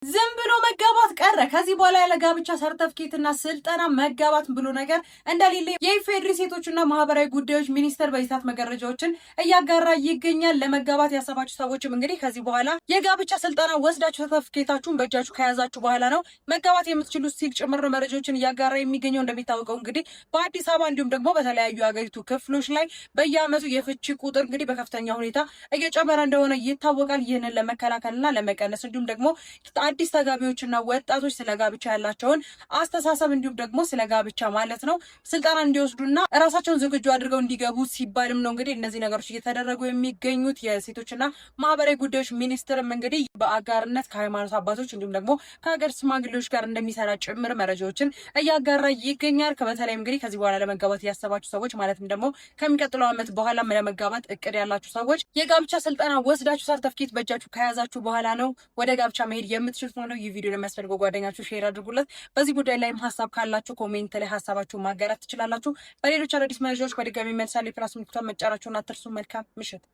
ዝም ብሎ መጋባት ቀረ። ከዚህ በኋላ ያለ ጋብቻ ሰርተፍኬትና ስልጠና መጋባት ብሎ ነገር እንደሌለ የኢፌዴሪ ሴቶችና ማህበራዊ ጉዳዮች ሚኒስቴር በዚህ ሰዓት መረጃዎችን እያጋራ ይገኛል። ለመጋባት ያሰባችሁ ሰዎችም እንግዲህ ከዚህ በኋላ የጋብቻ ስልጠና ወስዳችሁ ሰርተፍኬታችሁን በእጃችሁ ከያዛችሁ በኋላ ነው መጋባት የምትችሉት ሲል ጭምር መረጃዎችን እያጋራ የሚገኘው። እንደሚታወቀው እንግዲህ በአዲስ አበባ እንዲሁም ደግሞ በተለያዩ የሀገሪቱ ክፍሎች ላይ በየዓመቱ የፍቺ ቁጥር እንግዲህ በከፍተኛ ሁኔታ እየጨመረ እንደሆነ ይታወቃል። ይህንን ለመከላከልና ለመቀነስ እንዲሁም ደግሞ አዲስ ተጋቢዎችና ወጣቶች ስለ ጋብቻ ያላቸውን አስተሳሰብ እንዲሁም ደግሞ ስለ ጋብቻ ማለት ነው ስልጠና እንዲወስዱና እራሳቸውን ዝግጁ አድርገው እንዲገቡ ሲባልም ነው እንግዲህ እነዚህ ነገሮች እየተደረጉ የሚገኙት። የሴቶችና ማህበራዊ ጉዳዮች ሚኒስትርም እንግዲህ በአጋርነት ከሃይማኖት አባቶች እንዲሁም ደግሞ ከሀገር ሽማግሌዎች ጋር እንደሚሰራ ጭምር መረጃዎችን እያጋራ ይገኛል። በተለይም እንግዲህ ከዚህ በኋላ ለመጋባት ያሰባችሁ ሰዎች፣ ማለትም ደግሞ ከሚቀጥለው ዓመት በኋላ ለመጋባት እቅድ ያላችሁ ሰዎች፣ የጋብቻ ስልጠና ወስዳችሁ ሰርተፍኬት በእጃችሁ ከያዛችሁ በኋላ ነው ወደ ጋብቻ መሄድ የምትችሉት ነው። ይህ ቪዲዮ ለሚያስፈልገው ጓደኛችሁ share አድርጉለት። በዚህ ጉዳይ ላይም ሀሳብ ካላችሁ comment ላይ ሀሳባችሁን ማጋራት ትችላላችሁ። በሌሎች አዳዲስ መረጃዎች በድጋሚ መልሳለሁ። የ plus ምልክቷን መጫናችሁን አትርሱ። መልካም ምሽት።